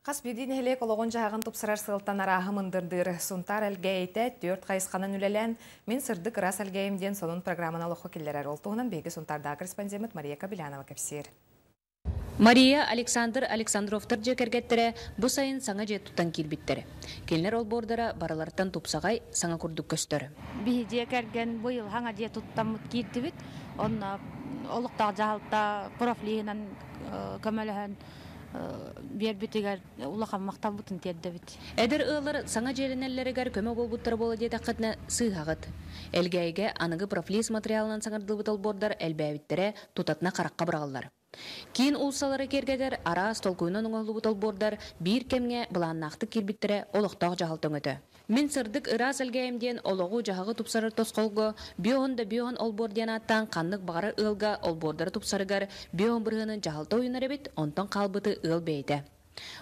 Хас биирдии нэһилиэк олоҕун-дьаһаҕын тупсарар сыалтан арааһы мындырдыыр Сунтаар Элгээйитэ түөрт хайысханан үлэлээн, Мин сырдык ыраас Элгээйим диэн сонун программаны олоххо киллэрэр. Ол туһунан биһиги Сунтаардааҕы корреспондеммыт Мария Кобелянова кэпсиир. Мария, Александр Александровтар дьиэ кэргэттэрэ бу сайын саҥа дьиэ туттан киирбиттэр. Кинилэр олбуордара барыларыттан тупсаҕай, саҥа курдук көстөр. Биһи дьиэ кэргэн быйыл саҥа дьиэ туттаммыт киирдибит. Онно олохтоох дьаһалта профлиһынан көмөлөһөн биэрбитигэр улахан махталбытын тиэрдэбит. Эдэр ыаллар саҥа дьиэлэнэллэригэр көмө буолбуттара буолуо диэтэххитинэ сыыһаҕыт. Элгээйигэ аныгы профлиз матырыйаалынан саҥардыллыбыт олбуордар элбээбиттэрэ тутатына харахха быраҕыллар. Киин уулуссалары киэргэтэр араас толкуйунан оҥоһуллубут олбуордар биир кэмҥэ былааннаахтык киирбиттэрэ олохтоох дьаһалта өҥөтө. Мин сырдык ыраас Элгээйим диэн олоҕу-дьаһаҕы тупсарар тосхолго биоһун да биоһун олбуор диэн ааттаан ханнык баҕарар ыалга олбуордары тупсарыгар биоһун бырыһыанын дьаһалта уйунар эбит, онтон хаалбыты ыал бэйэтэ.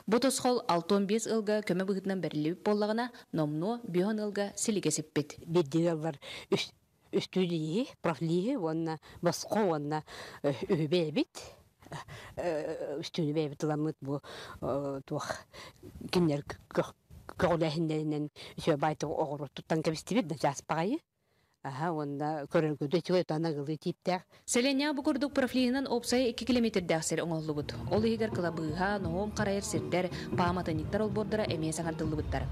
Бу тосхол 65 ыалга көмө быһыытынан бэриллибит буоллаҕына, номнуо биоһун ыалга силигэ сиппит. Биирдии ыаллар үстүүлииһи, профлииһи уонна босхо уонна үһү бэйэбит үстүүнү бэйэбит ыламмыт бу туох кинилэр көҕүлээһиннэринэн үчүгэй баайтык оҕуруот туттан кэбистибит да чаас баҕайы аха уонна көрөргүтү үчүгэй аныгылыы тииптээх. Сэлиэнньэҕэ бу курдук профлиһынан уопсайа 2 километрдээх сир оҥоһуллубут. Ол иһигэр кылабыыһа, ноһуом харайар сирдэр, пааматынньыктар олбуордара эмиэ саҥардыллыбыттар.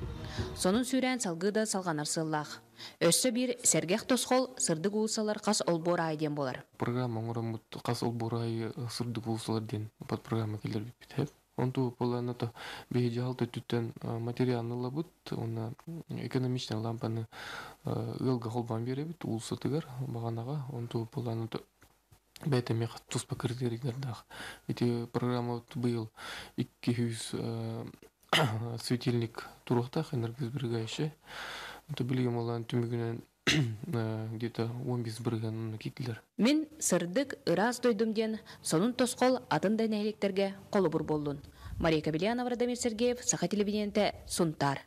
Сонун сүүрээн салгыы да салҕанар сыаллаах. Өссө биир сэргэх тосхол сырдык уулуссалар хас олбуор аайы диэн буолар. Программа оҥороммут хас олбуор аайы сырдык уулуссалар диэн подпрограмма киллэрбиппит сөп. Онту буоллаҕына биһи дьаһалта өттүттэн материалны ылабыт уонна экономичнай лампаны ыалга холбоон биэрэбит уулуссатыгар баҕанаҕа. Онту буоллаҕына бэйэтэ эмиэ туспа критерийдардаах. Ити программа быйыл 200 светильник туруохтаах энергосберегающий. Это билигин буолан түмүгүнэн где-то 15 бырыһыан киирдилэр. Мин сырдык, ыраас дойдум диэн сонун тосхол атын да нэһилиэктэргэ холобур буоллун. Мария Кобельянова, Радомир Сергеев, Саха телевидениетэ, Сунтаар.